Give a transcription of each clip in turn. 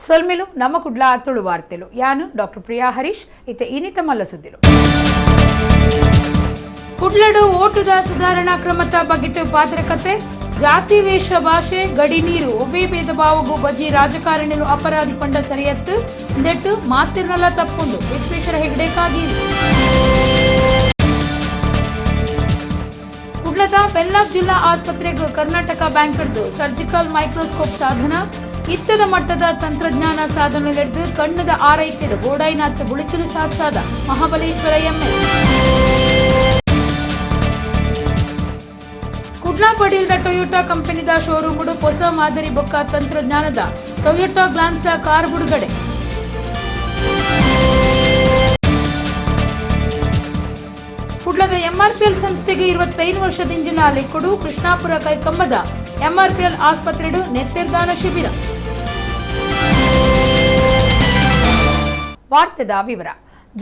ಸೊಲ್ಮೆಲು. ನಮ್ಮ ಕುಡ್ಲ ತುಳು ವಾರ್ತೆಲು. ಯಾನು ಡಾಕ್ಟರ್ ಪ್ರಿಯಾ ಹರೀಶ್. ಇತ್ತೆ ಇನಿತ ಮಲ್ಲ ಸುದ್ದಿಲು. ಕುಡ್ಲಡು ಓಟುದ ಸುಧಾರಣಾ ಕ್ರಮದ ಬಗಿಟ್ಟು ಪಾತ್ರಕತೆ. ಜಾತಿ, ವೇಷ, ಭಾಷೆ, ಗಡಿ, ನೀರು ಒಬ್ಬೇ ಭೇದ ಭಾವಗೂ ಬಜಿ ರಾಜಕಾರಣಿಲು ಅಪರಾಧಿ ಪಂಡ ಸರಿಯತ್ತು. ದೆಟ್ಟು ಮಾತಿರ್ನಲ ತಪ್ಪುಂಡು. ವಿಶ್ವೇಶ್ವರ ಹೆಗಡೆ ಕಾಗೇರಿ. ಕುಡ್ಲದ ವೆನ್ಲಾಕ್ ಜಿಲ್ಲಾ ಆಸ್ಪತ್ರೆಗೆ ಕರ್ನಾಟಕ ಬ್ಯಾಂಕ್ ಸರ್ಜಿಕಲ್ ಮೈಕ್ರೋಸ್ಕೋಪ್ ಸಾಧನ. ಇತ್ತದ ಮಟ್ಟದ ತಂತ್ರಜ್ಞಾನ ಸಾಧನಲೆಡ್ದು ಕಣ್ಣದ ಆರೈಕೆಡು ಬೋಡಾಯಿನಾತ್ ಬುಳಿಚುಲು ಸಾಸಾದ. ಮಹಾಬಲೇಶ್ವರ ಎಂಎಸ್. ಕುಡ್ಲಾ ಪಡೀಲ್ದ ಟೊಯೋಟಾ ಕಂಪನಿದ ಶೋರೂಮ್ಡು ಹೊಸ ಮಾದರಿ ಬೊಕ್ಕ ತಂತ್ರಜ್ಞಾನದ ಟೊಯೋಟಾ ಗ್ಲಾನ್ಸಾ ಕಾರ್ ಬಿಡುಗಡೆ. ಕುಡ್ಲದ ಎಂಆರ್ಪಿಎಲ್ ಸಂಸ್ಥೆಗೆ 25 ವರ್ಷದಿಂಜಿನ ಲೆಕ್ಕಡು. ಕೃಷ್ಣಾಪುರ ಕೈಕಂಬದ ಎಂಆರ್ಪಿಎಲ್ ಆಸ್ಪತ್ರೆಡು ನೆತ್ತೆರ್ದಾನ ಶಿಬಿರ. ವಾರ್ತೆದ ವಿವರ.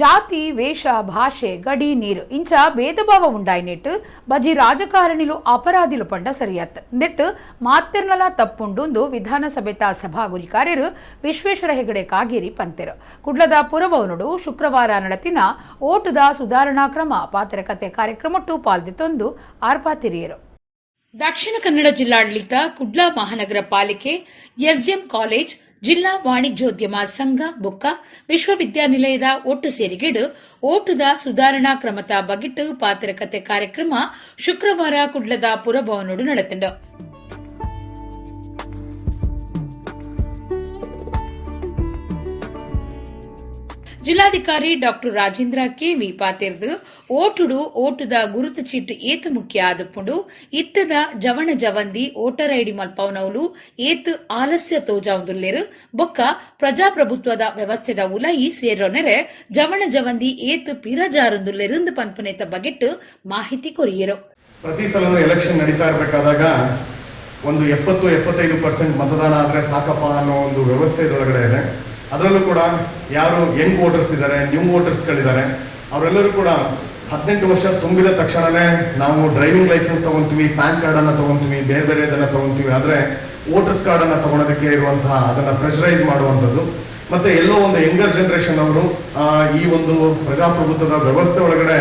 ಜಾತಿ, ವೇಷ, ಭಾಷೆ, ಗಡಿ, ನೀರು ಇಂಚ ಭೇದಭಾವ ಉಂಡಾಯಿನೆಟ್ಟು ಬಜಿ ರಾಜಕಾರಣಿಲು ಅಪರಾಧಿಲು ಪಂಡ ಸರಿಯತ್. ಇಂದೆಟ್ಟು ಮಾತೆರ್ನಲ ತಪ್ಪುಂಡುಂದು ವಿಧಾನಸಭೆತ ಸಭಾಗುರಿಕಾರ್ಯರು ವಿಶ್ವೇಶ್ವರ ಹೆಗಡೆ ಕಾಗೇರಿ ಪಂತೆರು. ಕುಡ್ಲದ ಪುರಭವನುಡು ಶುಕ್ರವಾರ ನಡತಿನ ಓಟುದ ಸುಧಾರಣಾ ಕ್ರಮ ಪಾತ್ರಕತೆ ಕಾರ್ಯಕ್ರಮಟ್ಟು ಪಾಲ್ದಿತ್ತೊಂದು ಆರ್ಪಾತಿರಿಯರು. ದಕ್ಷಿಣ ಕನ್ನಡ ಜಿಲ್ಲಾಡಳಿತ, ಕುಡ್ಲಾ ಮಹಾನಗರ ಪಾಲಿಕೆ, ಎಸ್ಡಿಎಂ ಕಾಲೇಜ್, ಜಿಲ್ಲಾ ವಾಣಿಜ್ಯೋದ್ಯಮ ಸಂಘ ಬೊಕ್ಕ ವಿಶ್ವವಿದ್ಯಾನಿಲಯದ ಒಟ್ಟು ಸೇರಿಗೆಡು ಓಟುದ ಸುಧಾರಣಾ ಕ್ರಮತ ಬಗಿಟ್ಟು ಪಾತ್ರಕತೆ ಕಾರ್ಯಕ್ರಮ ಶುಕ್ರವಾರ ಕುಡ್ಲದ ಪುರಭವನೋಡು ನಡೆತಂಡು. ಜಿಲ್ಲಾಧಿಕಾರಿ ಡಾಕ್ಟರ್ ರಾಜೇಂದ್ರ ಕೆವಿ ಪಾತೆರ್ದು, ಓಟುಡು ಓಟುದ ಗುರುತು ಚೀಟ್ ಏತ್ ಮುಖ್ಯ ಆದುಪ್ಪುಂಡು. ಇತ್ತದ ಜವಣ ಜವಂದಿ ವೋಟರ್ ಐಡಿ ಮಲ್ಪವನವುಲು ಏತ್ ಆಲಸ್ಯ ತೋಜಾವುದುಲ್ಲೆರ್. ಬೊಕ್ಕ ಪ್ರಜಾಪ್ರಭುತ್ವದ ವ್ಯವಸ್ಥೆದ ಉಲಯಿ ಸೇರೋನೆರೆ ಜವಣ ಜವಂದಿ ಏತ್ ಪಿರಜಾರುಂದುಲ್ಲೆರ್ ಪನ್ಪುನೆತ ಬಗೆಟ್ ಮಾಹಿತಿ ಕೊರಿಯೆರು. ಪ್ರತಿ ಸಲನೂ ಎಲೆಕ್ಷನ್ ನಡೀತಾ ಇರಬೇಕಾದಾಗ ಒಂದು 70-75% ಮತದಾನ ಆದರೆ ಸಾಕಪ್ಪ ಅನ್ನೋ ಒಂದು ವ್ಯವಸ್ಥೆ ಇದರೊಳಗಡೆ ಇದೆ. ಅದರಲ್ಲೂ ಕೂಡ ಯಾರು ಯಂಗ್ ವೋಟರ್ಸ್ ಇದ್ದಾರೆ, ನ್ಯೂ ವೋಟರ್ಸ್ಗಳಿದ್ದಾರೆ, ಅವರೆಲ್ಲರೂ ಕೂಡ 18 ವರ್ಷ ತುಂಬಿದ ತಕ್ಷಣವೇ ನಾವು ಡ್ರೈವಿಂಗ್ ಲೈಸೆನ್ಸ್ ತಗೊಂತೀವಿ, ಪ್ಯಾನ್ ಕಾರ್ಡನ್ನು ತಗೊಂತೀವಿ, ಬೇರೆ ಬೇರೆ ಇದನ್ನು ತಗೊಂತೀವಿ. ಆದರೆ ವೋಟರ್ಸ್ ಕಾರ್ಡನ್ನು ತಗೊಳೋದಕ್ಕೆ ಇರುವಂತಹ ಅದನ್ನು ಪ್ರೆಷರೈಸ್ ಮಾಡುವಂಥದ್ದು ಮತ್ತು ಎಲ್ಲೋ ಒಂದು ಯಂಗರ್ ಜನ್ರೇಷನ್ ಅವರು ಈ ಒಂದು ಪ್ರಜಾಪ್ರಭುತ್ವದ ವ್ಯವಸ್ಥೆ ಒಳಗಡೆ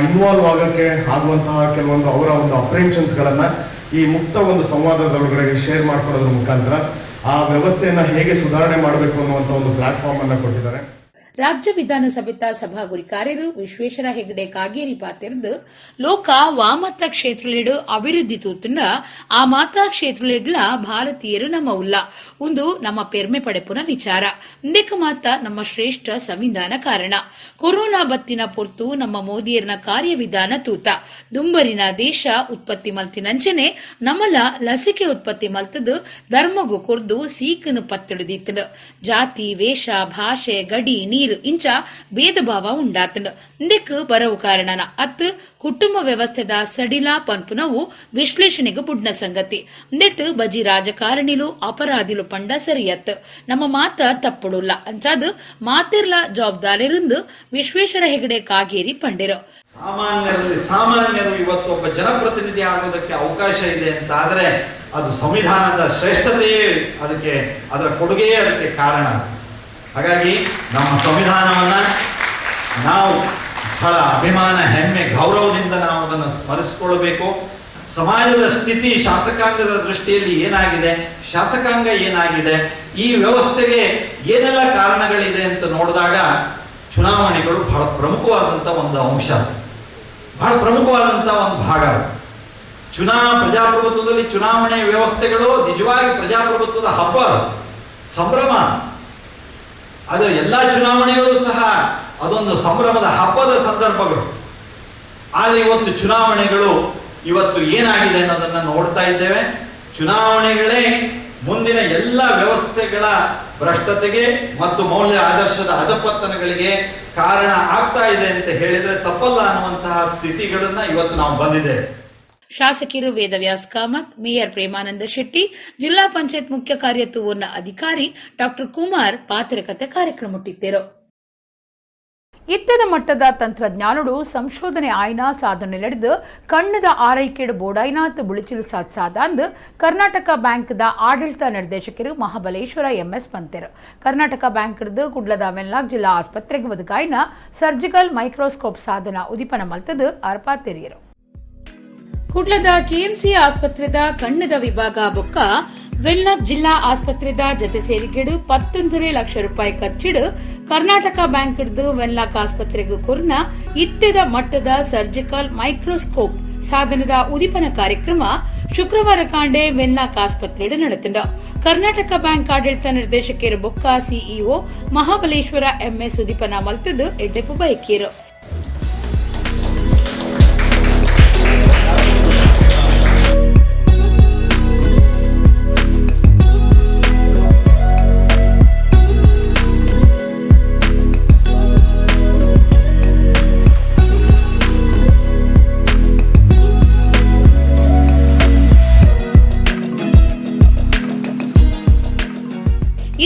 ಇನ್ವಾಲ್ವ್ ಆಗೋಕ್ಕೆ ಆಗುವಂತಹ ಕೆಲವೊಂದು ಅವರ ಒಂದು ಅಪ್ರೆನ್ಷನ್ಸ್ಗಳನ್ನು ಈ ಮುಕ್ತ ಒಂದು ಸಂವಾದದೊಳಗಡೆ ಶೇರ್ ಮಾಡ್ಕೊಳ್ಳೋದ್ರ ಮುಖಾಂತರ ಆ ವ್ಯವಸ್ಥೆಯನ್ನು ಹೇಗೆ ಸುಧಾರಣೆ ಮಾಡಬೇಕು ಅನ್ನುವಂಥ ಒಂದು ಪ್ಲಾಟ್ಫಾರ್ಮ್ ಅನ್ನು ಕೊಟ್ಟಿದ್ದಾರೆ. ರಾಜ್ಯ ವಿಧಾನಸಭೆತ ಸಭಾಗುರಿಕಾರ್ಯರು ವಿಶ್ವೇಶ್ವರ ಹೆಗಡೆ ಕಾಗೇರಿ ಪಾತೆರ್ದು, ಲೋಕ ವಾಮತ ಕ್ಷೇತ್ರಲೆಡು ಅಭಿವೃದ್ಧಿ ತೂತುಂಡ ಆ ಮಾತಾ ಕ್ಷೇತ್ರಲೆಡ್ಲ ಭಾರತೀಯರು ನಮ್ಮ ಉಲ್ಲ. ಒಂದು ನಮ್ಮ ಪೆರ್ಮೆ ಪಡೆಪುನ ವಿಚಾರ. ಇಂದೆಕ್ ಮಾತ ನಮ್ಮ ಶ್ರೇಷ್ಠ ಸಂವಿಧಾನ ಕಾರಣ. ಕೊರೋನಾ ಬತ್ತಿನ ಪೊರ್ತು ನಮ್ಮ ಮೋದಿಯರ್ನ ಕಾರ್ಯವಿಧಾನ ತೂತ. ದುಂಬರಿನ ದೇಶ ಉತ್ಪತ್ತಿ ಮಲ್ತಿನಂಚನೆ ನಮಲ ಲಸಿಕೆ ಉತ್ಪತ್ತಿ ಮಲ್ತದು ಧರ್ಮಗು ಕೊರ್ದು ಸೀಕನು ಪತ್ತಿಡಿದಿತ್ತನು. ಜಾತಿ, ವೇಷ, ಭಾಷೆ, ಗಡಿ, ನೀರು ಇಂಚ ಭೇದ ಭಾವ ಉಂಡಾತಂಡು. ಇಂದೆಕ್ ಬರವು ಕಾರಣನ ಅತ್ ಕುಟುಂಬ ವ್ಯವಸ್ಥೆದ ಸಡಿಲ ಪನ್ಪುನವು ವಿಶ್ಲೇಷಣೆಗೆ ಬುಡ್ನ ಸಂಗತಿ. ಇಂದೆಟ್ ಬಜಿ ರಾಜಕಾರಣಿಲು ಅಪರಾಧಿಲು ಪಂಡ ಸರಿಯತ್. ನಮ್ಮ ಮಾತ ತಪ್ಪುಡುಲ್ಲ. ಅಂಚಾದ್ ಮಾತಿರ್ಲ ಜವಾಬ್ದಾರಿರಂದು ವಿಶ್ವೇಶ್ವರ ಹೆಗಡೆ ಕಾಗೇರಿ ಪಂಡಿರು. ಸಾಮಾನ್ಯರಲ್ಲಿ ಸಾಮಾನ್ಯರು ಇವತ್ತು ಒಬ್ಬ ಜನಪ್ರತಿನಿಧಿ ಆಗೋದಕ್ಕೆ ಅವಕಾಶ ಇದೆ ಅಂತ ಆದರೆ ಅದು ಸಂವಿಧಾನದ ಶ್ರೇಷ್ಠತೆಯೇ ಅದಕ್ಕೆ, ಅದರ ಕೊಡುಗೆಯೇ ಅದಕ್ಕೆ ಕಾರಣ. ಹಾಗಾಗಿ ನಮ್ಮ ಸಂವಿಧಾನವನ್ನ ನಾವು ಬಹಳ ಅಭಿಮಾನ, ಹೆಮ್ಮೆ, ಗೌರವದಿಂದ ನಾವು ಅದನ್ನು ಸ್ಮರಿಸಿಕೊಳ್ಳಬೇಕು. ಸಮಾಜದ ಸ್ಥಿತಿ ಶಾಸಕಾಂಗದ ದೃಷ್ಟಿಯಲ್ಲಿ ಏನಾಗಿದೆ, ಶಾಸಕಾಂಗ ಏನಾಗಿದೆ, ಈ ವ್ಯವಸ್ಥೆಗೆ ಏನೆಲ್ಲ ಕಾರಣಗಳಿದೆ ಅಂತ ನೋಡಿದಾಗ ಚುನಾವಣೆಗಳು ಬಹಳ ಪ್ರಮುಖವಾದಂಥ ಒಂದು ಅಂಶ, ಬಹಳ ಪ್ರಮುಖವಾದಂಥ ಒಂದು ಭಾಗ. ಪ್ರಜಾಪ್ರಭುತ್ವದಲ್ಲಿ ಚುನಾವಣೆ ವ್ಯವಸ್ಥೆಗಳು ನಿಜವಾಗಿ ಪ್ರಜಾಪ್ರಭುತ್ವದ ಹಬ್ಬ, ಸಂಭ್ರಮ. ಅದು ಎಲ್ಲ ಚುನಾವಣೆಗಳು ಸಹ ಅದೊಂದು ಸಂಭ್ರಮದ ಹಬ್ಬದ ಸಂದರ್ಭಗಳು. ಆದರೆ ಇವತ್ತು ಚುನಾವಣೆಗಳು ಇವತ್ತು ಏನಾಗಿದೆ ಅನ್ನೋದನ್ನು ನೋಡ್ತಾ ಇದ್ದೇವೆ. ಚುನಾವಣೆಗಳೇ ಮುಂದಿನ ಎಲ್ಲ ವ್ಯವಸ್ಥೆಗಳ ಭ್ರಷ್ಟತೆಗೆ ಮತ್ತು ಮೌಲ್ಯ ಆದರ್ಶದ ಅಧಪತನಗಳಿಗೆ ಕಾರಣ ಆಗ್ತಾ ಇದೆ ಅಂತ ಹೇಳಿದ್ರೆ ತಪ್ಪಲ್ಲ ಅನ್ನುವಂತಹ ಸ್ಥಿತಿಗಳನ್ನ ಇವತ್ತು ನಾವು ಬಂದಿದ್ದೇವೆ. ಶಾಸಕಿರು ವೇದವ್ಯಾಸ್ ಕಾಮತ್, ಮೇಯರ್ ಪ್ರೇಮಾನಂದ ಶೆಟ್ಟಿ, ಜಿಲ್ಲಾ ಪಂಚಾಯತ್ ಮುಖ್ಯ ಕಾರ್ಯತುವನ್ನ ಅಧಿಕಾರಿ ಡಾಕ್ಟರ್ ಕುಮಾರ್ ಪಾತ್ರಕತೆ ಕಾರ್ಯಕ್ರಮ ಇಟ್ಟಿದ್ದರು. ಇತ್ತದ ಮಟ್ಟದ ತಂತ್ರಜ್ಞಾನಡು ಸಂಶೋಧನೆ ಆಯ್ನ ಸಾಧನೆಲೆಡ್ದು ಕಣ್ಣದ ಆರೈಕೆಡು ಬೋಡಾಯ್ನಾತ್ ಬುಳಿಚಿಲು ಸಾಧ್ಸಾದಂದು ಕರ್ನಾಟಕ ಬ್ಯಾಂಕ್ದ ಆಡಳಿತ ನಿರ್ದೇಶಕರು ಮಹಾಬಲೇಶ್ವರ ಎಂಎಸ್ ಪಂತೆರು. ಕರ್ನಾಟಕ ಬ್ಯಾಂಕ್ಡ್ದು ಕುಡ್ಲದ ವೆನ್ಲಾಕ್ ಜಿಲ್ಲಾ ಆಸ್ಪತ್ರೆಗೆ ಒದಗಾಯ್ನ ಸರ್ಜಿಕಲ್ ಮೈಕ್ರೋಸ್ಕೋಪ್ ಸಾಧನ ಉದಿಪನ ಮಲ್ತದು ಅರ್ಪಾತೆರಿಯರು. ಕುಡ್ಲದ ಕೆಎಂಸಿ ಆಸ್ಪತ್ರೆದ ಕಣ್ಣದ ವಿಭಾಗ ಬೊಕ್ಕ ವೆನ್ಲಾಕ್ ಜಿಲ್ಲಾ ಆಸ್ಪತ್ರೆದ ಜತೆ ಸೇರಿಗೆಡು 19 ಲಕ್ಷ ರೂಪಾಯಿ ಖರ್ಚಿಡು ಕರ್ನಾಟಕ ಬ್ಯಾಂಕ್ ವೆನ್ಲಾಕ್ ಆಸ್ಪತ್ರೆಗೆ ಕೊರ್ನ ಇತ್ತೆದ ಮಟ್ಟದ ಸರ್ಜಿಕಲ್ ಮೈಕ್ರೋಸ್ಕೋಪ್ ಸಾಧನದ ಉದಿಪನ ಕಾರ್ಯಕ್ರಮ ಶುಕ್ರವಾರ ಕಾಂಡೆ ವೆನ್ಲಾಕ್ ಆಸ್ಪತ್ರೆಡು ನಡೆತಂಡ. ಕರ್ನಾಟಕ ಬ್ಯಾಂಕ್ ಆಡಳಿತ ನಿರ್ದೇಶಕರು ಬೊಕ್ಕ ಸಿಇಒ ಮಹಾಬಲೇಶ್ವರ ಎಂಎಸ್ ಉದಿಪನ ಮಲ್ತದು ಎಡ್ಡೆಪು ಬಯಕಿಯರು.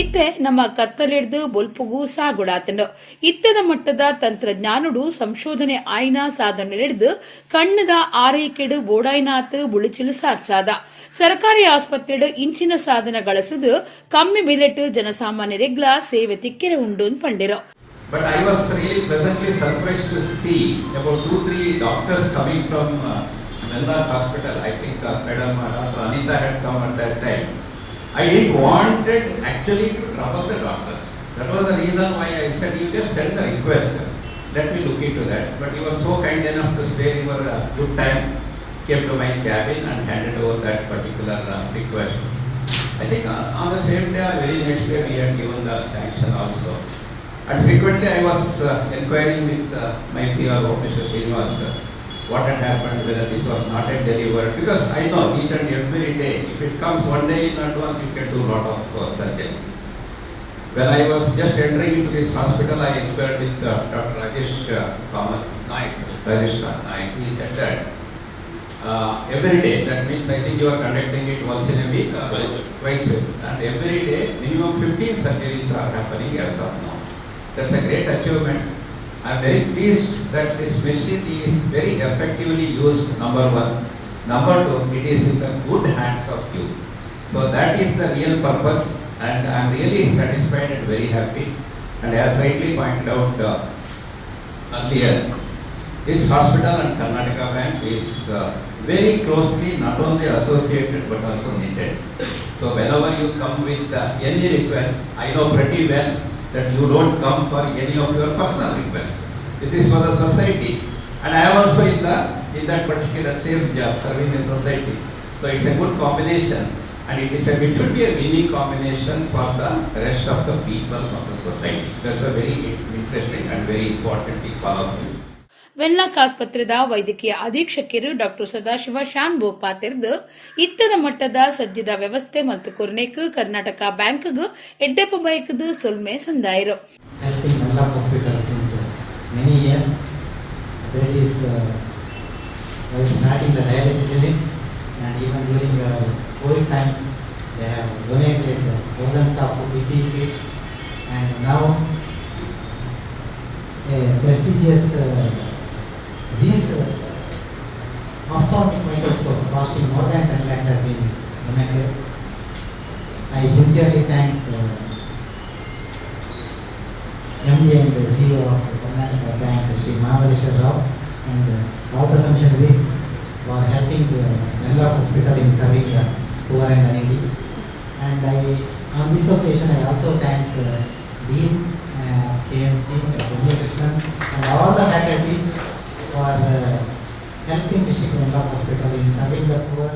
ಇತ್ತೆ ನಮ್ಮ ಕತ್ತಲೆಡ್ದು ಬೊಲ್ಪುಗು ಸಾಗುಡಾತಂಡು. ಇತ್ತದ ಮಟ್ಟದ ತಂತ್ರಜ್ಞಾನಡು ಸಂಶೋಧನೆ ಆಯ್ನ ಸಾಧನೆಲೆಡ್ದು ಕಣ್ಣದ ಆರೈಕೆಡು ಬೋಡಾಯ್ನಾತ್ ಬುಳಿಚಿಲು ಸಾರ್ಸಾದ. ಸರ್ಕಾರಿ ಆಸ್ಪತ್ರೆಡು ಇಂಚಿನ ಸಾಧನ ಗಳಸುದು ಕಮ್ಮಿ ಬಿಲೆಟ್ ಜನಸಾಮಾನ್ಯರೆಗ್ಲ ಸೇವೆ ತಿಕ್ಕೆರೆ ಉಂಡು ಪಂಡಿರು. But I was really pleasantly surprised to see about 2-3 doctors coming from Wenlock Hospital. I think Madam Dr. Anita had come at that time. I didn't want it actually to trouble the doctors. That was the reason why I said you just send the request. Let me look into that. But you were so kind enough to spare your good time, came to my cabin and handed over that particular request. I think on the same day, very next day, we had given the sanction also. And frequently I was inquiring with my PRO, Mr. Srinivas, what had happened, whether this was not yet delivered, because I know each and every day, if it comes one day in advance, you can do a lot of surgery. When I was just entering into this hospital, I inquired with Dr. Rajesh Naik. Rajesh Naik. He said that every day, that means I think you are conducting it once in a week, twice a week, and every day minimum 15 surgeries are happening as of now. That's a great achievement. I am very pleased that this machine is very effectively used, number one. Number two, it is in the good hands of you. So that is the real purpose, and I am really satisfied and very happy. And as rightly pointed out earlier, this hospital and Karnataka Bank is very closely not only associated but also knitted. So whenever you come with any request, I know pretty well that you don't come for any of your personal requests. This is for the society, and I am also in that particular same job, serving the society. So it's a good combination, and it should be a winning combination for the rest of the people of the society. That's a very interesting and very important thing for all of you. Wenlock ಆಸ್ಪತ್ರೆದ ವೈದ್ಯಕೀಯ ಅಧೀಕ್ಷಕರು doctor Sadashiva Shanbhog ಪಾತಿರ್ದು ಇತ್ತದ ಮಟ್ಟದ ಸಜ್ಜಿದ ವ್ಯವಸ್ಥೆ ಮತ್ತು ಕೊರ್ನೇಕ್ ಕರ್ನಾಟಕ ಬ್ಯಾಂಕ್ಗ್ ಎಡ್ಡೆಪ್ಪ ಬೈಕ್ದು ಸೊಲ್ಮೆ ಸಂದಾಯರು. Helping Wenlock Hospital since many years. That is while starting the dialysis unit, and even during COVID times they have donated thousands of PPE kits, and now a prestigious Zeiss ophthalmic microscope costing more than 10 lakhs has been donated. I sincerely thank MD and the CEO of Karnataka Bank, Shri Mahabaleshwar Rao, and all the functionaries for helping the Wenlock Hospital in serving the poor and the needy. And on this occasion, I also thank Dean KMC, Dr. Krishnan, and all the faculties for helping District Wenlock Hospital in serving the poor.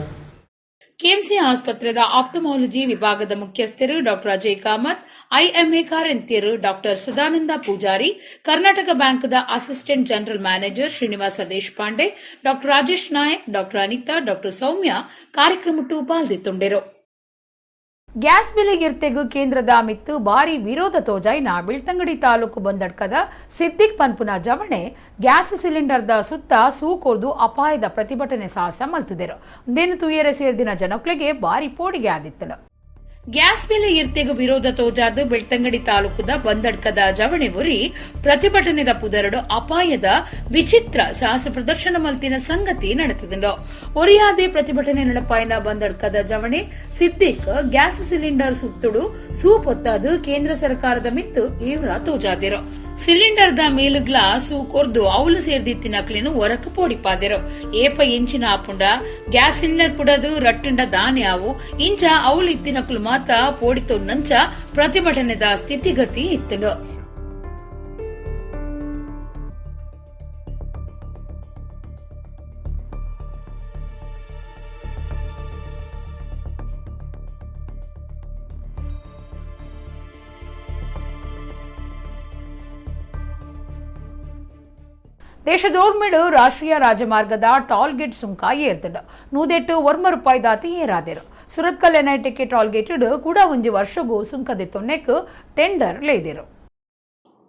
KMC ಆಸ್ಪತ್ರೆದ ophthalmology ವಿಭಾಗದ ಮುಖ್ಯಸ್ಥರು doctor Ajay Kamath, IMA ಕಾರಂತಿಯರು doctor Sadananda Poojary, Karnataka ಬ್ಯಾಂಕ್ದ assistant general manager Srinivasa Deshpande, doctor Rajesh Nayak, doctor Anita, doctor Soumya ಕಾರ್ಯಕ್ರಮಟ್ಟು ಪಾಲ್ದಿತ್ತುಂಡೆರು. Gas ಬೆಲೆ ಏರ್ತೆಗು ಕೇಂದ್ರದ ಮಿತ್ತು ಭಾರಿ ವಿರೋಧ ತೋಜಾಯ್ನ ಬೆಳ್ತಂಗಡಿ ತಾಲೂಕು ಬಂದಡ್ಕದ ಸಿದ್ದಿಕ್ ಪನ್ಪುನ ಜವಣೆ gas ಸಿಲಿಂಡರ್ದ ಸುತ್ತ ಸೂಕೋರ್ದು ಅಪಾಯದ ಪ್ರತಿಭಟನೆ ಸಾಹಸ ಮಲ್ತಿದರು. ದೇನು ತುಯರೆ ಸೇರ್ದಿನ ಜನಕ್ಲೆಗೆ ಭಾರಿ ಪೋಡಿಗೆ ಆದಿತ್ತನು. ಗ್ಯಾಸ್ ಬೆಲೆ ಏರ್ತೆಗ್ ವಿರೋಧ ತೋಜಾದ್ ಬೆಳ್ತಂಗಡಿ ತಾಲೂಕುದ ಬಂದಡ್ಕದ ಜವಣೆ ಒರಿ ಪ್ರತಿಭಟನೆದ ಪುದರಡು ಅಪಾಯದ ವಿಚಿತ್ರ ಸಾಹಸ ಪ್ರದರ್ಶನ ಮಲ್ತಿನ ಸಂಗತಿ ನಡೆತದುಂಡು. ಒರಿಯಾದೆ ಪ್ರತಿಭಟನೆ ನಡಪಾಯಿನ ಬಂದಡ್ಕದ ಜವಣೆ ಸಿದ್ದಿಕ್ ಗ್ಯಾಸ್ ಸಿಲಿಂಡರ್ ಸುತ್ತುಡು ಸೂಪೊತ್ತಾದು ಕೇಂದ್ರ ಸರ್ಕಾರದ ಮಿತ್ತು ತೀವ್ರ ತೋಜಾದಿರು. ಸಿಲಿಂಡರ್ದ ಮೇಲುಗ್ಲ ಸೂ ಕೊರ್ದು ಅವಲು ಸೇರ್ದಿತ್ತಿನಕ್ಲೇನು ಹೊರಕ್ ಪೋಡಿಪಾದೆರು. ಏಪ ಎಂಚಿನ ಆಪುಂಡ ಗ್ಯಾಸ್ ಸಿಲಿಂಡರ್ ಪುಡದು ರಟ್ಟುಂಡ ದಾನೆ ಆವು ಇಂಚ ಅವಲು ಇತ್ತಿನಕ್ಲು ಮಾತ ಪೋಡಿತೊನ್ನಂಚ ಪ್ರತಿಭಟನೆದ ಸ್ಥಿತಿಗತಿ ಇತ್ತುಂಡು. ದೇಶದೋರ್ಮಿಡು ರಾಷ್ಟ್ರೀಯ ರಾಜಮಾರ್ಗದ ಟೋಲ್ ಗೇಟ್ ಸುಂಕ ಏರ್ತುಂಡು. 108 ಒರ್ಮ ರೂಪಾಯಿ ದಾತಿ ಏರಾದಿರು. ಸುರತ್ಕಲ್ ಎನ್ಐಟಿಕೆ ಟೋಲ್ ಗೇಟ್ ಕೂಡ ಒಂಜಿ ವರ್ಷಗೂ ಸುಂಕದ ತೊನ್ನೆಕ್ ಟೆಂಡರ್ ಲೇದಿರು.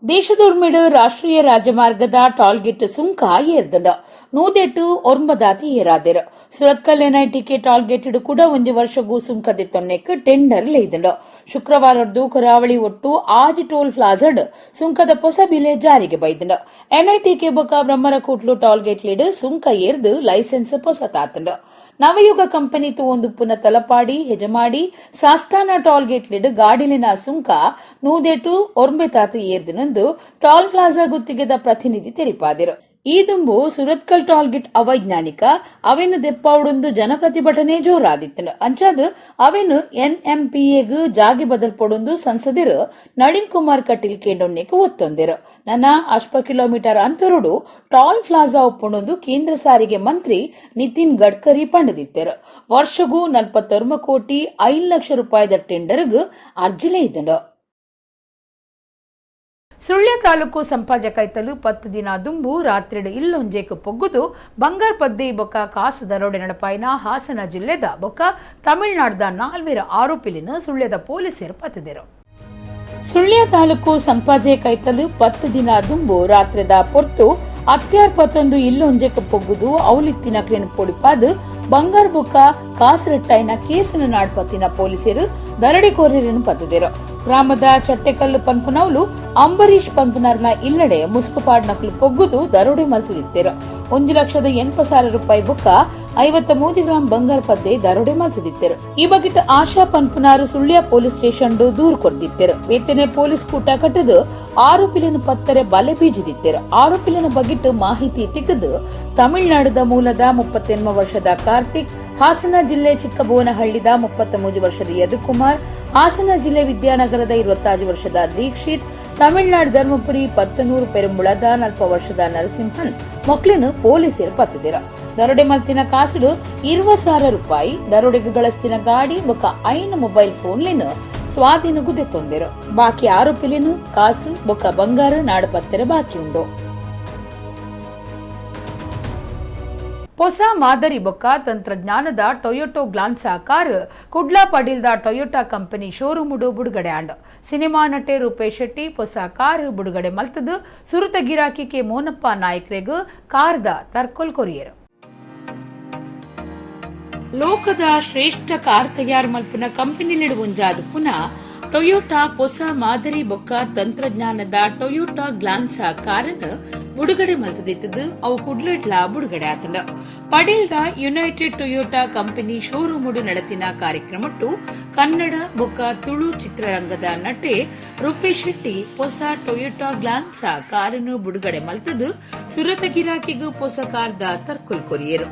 ದೇಶದೊರ್ಮಿಡು ರಾಷ್ಟ್ರೀಯ ರಾಜಮಾರ್ಗದ ಟೋಲ್ ಗೇಟ್ ಸುಂಕ ಏರ್ದುಂಡು. 108 ಒರ್ಮದಾತಿ ಏರಾದಿರು. ಸುರತ್ಕಲ್ ಎನ್ಐಟಿಕೆ ಟೋಲ್ ಗೇಟ್ ಕೂಡ ಒಂಜಿ ವರ್ಷಗೂ ಸುಂಕದ ತೊನ್ನೆಕ್ ಟೆಂಡರ್ ಲೇದುಂಡು. ಶುಕ್ರವಾರದ್ದು ಕರಾವಳಿ ಒಟ್ಟು ಆಜ್ ಟೋಲ್ ಪ್ಲಾಜಡ್ ಸುಂಕದ ಹೊಸ ಬಿಲೆ ಜಾರಿಗೆ ಬೈದುಂಡು. ಎನ್ಐಟಿಕೆ ಬೊಕ ಬ್ರಹ್ಮರಕೂಟ್ಲು ಟೋಲ್ ಗೇಟ್ ಲೀಡ್ ಸುಂಕ ಏರ್ದು ಲೈಸೆನ್ಸ್ ಪೊಸತಾತುಂಡು. ನವಯುಗ ಕಂಪನಿ ತೂವೊಂದುಪ್ಪುನ ತಲಪಾಡಿ ಹೆಜಮಾಡಿ ಸಾಸ್ತಾನ ಟೋಲ್ ಗೇಟ್ ಲಿಡ್ ಗಾಡಿಲಿನ ಸುಂಕ 108 ಒರ್ಂಬೆತಾತು ಏರ್ದಿನೊಂದು ಟೋಲ್ ಪ್ಲಾಜಾ ಗುತ್ತಿಗೆದ ಪ್ರತಿನಿಧಿ ತೆರಿಪಾದಿರು. ಈ ದುಂಬು ಸುರತ್ಕಲ್ ಟೋಲ್ ಗೇಟ್ ಅವೈಜ್ಞಾನಿಕ ಅವೆನು ದೆಪ್ಪಾವುಡೊಂದು ಜನಪ್ರತಿಭಟನೆ ಜೋರಾದಿತ್ತನು. ಅಂಚಾದ್ ಅವೆನು ಎನ್ಎಂಪಿಎಗ್ ಜಾಗೆ ಬದಲ್ಪೊಡೊಂದು ಸಂಸದರು ನಳಿನ್ ಕುಮಾರ್ ಕಟೀಲ್ ಕೇಂಡೊನ್ನೆಕ್ ಒತ್ತೊಂದಿರು. ನನ್ನ ಅಲ್ಪ ಕಿಲೋಮೀಟರ್ ಅಂತರುಡು ಟೋಲ್ ಪ್ಲಾಜಾ ಒಪ್ಪೊಂಡೊಂದು ಕೇಂದ್ರ ಸಾರಿಗೆ ಮಂತ್ರಿ ನಿತಿನ್ ಗಡ್ಕರಿ ಪಂಡದಿತ್ತರು. ವರ್ಷಗೂ 41 ಕೋಟಿ 5 ಲಕ್ಷ ರೂಪಾಯಿದ ಟೆಂಡರ್ಗ್ ಅರ್ಜಿಲೆ ಇದ್ದಂಡು. ಸುಳ್ಯ ತಾಲೂಕು ಸಂಪಾಜ ಕೈತಲು 10 ದಿನ ದುಂಬು ರಾತ್ರಿಡು ಇಲ್ಲೊಂಜೇಕು ಪೊಗ್ಗುದು ಬಂಗಾರ್ ಪದ್ದೆ ಬೊಕ್ಕ ಕಾಸು ದರೋಡೆ ನಡಪಾಯಿನ ಹಾಸನ ಜಿಲ್ಲೆದ ಬೊಕ್ಕ ತಮಿಳುನಾಡ್ದ 4 ಆರೋಪಿಲಿನ ಸುಳ್ಯದ ಪೊಲೀಸರು ಪತ್ತಿದರು. ಸುಳ್ಯ ತಾಲೂಕು ಸಂಪಾಜೆ ಕೈತಲು 10 ದಿನ ದುಂಬು ರಾತ್ರಿದ ಪೊರ್ತು ಅತ್ಯಾರ್ ಪತ್ತೊಂದು ಇಲ್ಲೊಂಜೆಕ್ ಪೊಗ್ಗುದು ಅವಲಿತ್ತಿನ ಕ್ಲೇನ್ ಪೊಡಿಪಾದು ಬಂಗಾರ್ ಬೊಕ್ಕ ಕಾಸರಟ್ಟಾಯಿನ ಕೇಸನ ನಾಡ್ಪತ್ತಿನ ಪೊಲೀಸರು ದರಡಿ ಕೋರಿರನ್ನು ಪತ್ತಿದರು. ಗ್ರಾಮದ ಚಟ್ಟೆಕಲ್ಲು ಪನ್ಪುನವ್ಲು ಅಂಬರೀಶ್ ಪನ್ಪುನರ್ನ ಇಲ್ಲಡೆ ಮುಸ್ಕುಪಾಡ್ ನಕಲು ಪೊಗ್ಗುದು ದರೋಡೆ ಮಲ್ತದಿತ್ತರು. 1,80,000 ರೂಪಾಯಿ ಬೊಕ್ಕ 53 ಗ್ರಾಂ ಬಂಗಾರ ಪದ್ದೆ ದರೋಡೆ ಮಲ್ತದಿತ್ತರು. ಈ ಬಗೆಟ್ ಆಶಾ ಪನ್ಪುನಾರು ಸುಳ್ಯ ಪೊಲೀಸ್ ಸ್ಟೇಷನ್ ದೂರು ಕೊರ್ದಿತ್ತರು. ವೇತನೆ ಪೊಲೀಸ್ ಕೂಟ ಕಟ್ಟದು ಆರೋಪಿಲನ ಪತ್ತರೆ ಬಲೆ ಬೀಜಿದಿತ್ತರು. ಆರೋಪಿಲನ ಬಗೆಟ್ ಮಾಹಿತಿ ತೆಗೆದು ತಮಿಳುನಾಡದ ಮೂಲದ 38 ವರ್ಷದ ಕಾರ್ತಿಕ್, ಹಾಸನ ಜಿಲ್ಲೆ ಚಿಕ್ಕಬೋನಹಳ್ಳಿದ 33 ವರ್ಷದ ಯದುಕುಮಾರ್, ಹಾಸನ ಜಿಲ್ಲೆ ವಿದ್ಯಾನಗರದ 25 ವರ್ಷದ ದೀಕ್ಷಿತ್, ತಮಿಳುನಾಡು ಧರ್ಮಪುರಿ ಪತ್ತನೂರು ಪೆರುಂಬುಳದ 40 ವರ್ಷದ ನರಸಿಂಹನ್ ಮಕ್ಕಳನ್ನು ಪೊಲೀಸರು ಪತ್ತಿದರು. ದರೋಡೆ ಮಲ್ತಿನ ಕಾಸುಡು 20,000 ರೂಪಾಯಿ, ದರೋಡೆಗೆ ಗಳಸ್ತಿನ ಗಾಡಿ ಬೊಕ್ಕ 5 ಮೊಬೈಲ್ ಫೋನ್ಲಿನ ಸ್ವಾಧೀನ ಗುದೆತ್ತೊಂದಿರು. ಬಾಕಿ ಆರೋಪಿಲಿನ ಕಾಸು ಬೊಕ್ಕ ಬಂಗಾರ ನಾಡುಪತ್ತೆರ ಬಾಕಿ ಉಂಡು. ಹೊಸ ಮಾದರಿ ಬೊಕ್ಕ ತಂತ್ರಜ್ಞಾನದ ಟೊಯೊಟೊ ಗ್ಲಾನ್ಸಾ ಕಾರ್ ಕುಡ್ಲಾ ಪಡೀಲ್ದ ಟೊಯೊಟಾ ಕಂಪನಿ ಶೋರೂಮುಡು ಬುಡುಗಡೆ ಆಂಡ್. ಸಿನಿಮಾ ನಟೆ ರೂಪೇಶ್ ಶೆಟ್ಟಿ ಹೊಸ ಕಾರ್ ಬುಡುಗಡೆ ಮಲ್ತದು ಸುರುತ ಗಿರಾಕಿ ಕೆ ಮೋನಪ್ಪ ನಾಯಕ್ರೆಗ್ ಕಾರ್ದ ತರ್ಕೊಲ್ ಕೊರಿಯರು. ಲೋಕದ ಶ್ರೇಷ್ಠ ಕಾರ್ ತಯಾರು ಮಲ್ಪುನ ಕಂಪನಿಲಿಡು ಒಂಜಾದ ಪುನಃ ಟೊಯೋಟಾ ಹೊಸ ಮಾದರಿ ಬೊಕ್ಕ ತಂತ್ರಜ್ಞಾನದ ಟೊಯೋಟಾ ಗ್ಲಾನ್ಸಾ ಕಾರನ್ನು ಬುಡುಗಡೆ ಮಲ್ತದಿತ್ತದು ಅವು ಕುಡ್ಲಡ್ಲ ಬುಡುಗಡೆ ಆತಂಡ. ಪಡೇಲ್ದ ಯುನೈಟೆಡ್ ಟೊಯೋಟಾ ಕಂಪನಿ ಶೋರೂಮುಡು ನಡೆತಿನ ಕಾರ್ಯಕ್ರಮಟ್ಟು ಕನ್ನಡ ಬೊಕ್ಕ ತುಳು ಚಿತ್ರರಂಗದ ನಟೆ ರೂಪೇಶ್ ಶೆಟ್ಟಿ ಹೊಸ ಟೊಯೋಟಾ ಗ್ಲಾನ್ಸಾ ಕಾರನ್ನು ಬುಡುಗಡೆ ಮಲ್ತದು ಸುರತ ಗಿರಾಕಿಗೂ ಹೊಸ ಕಾರ್ದ ತರ್ಕೊಲ್ ಕೊರಿಯರು.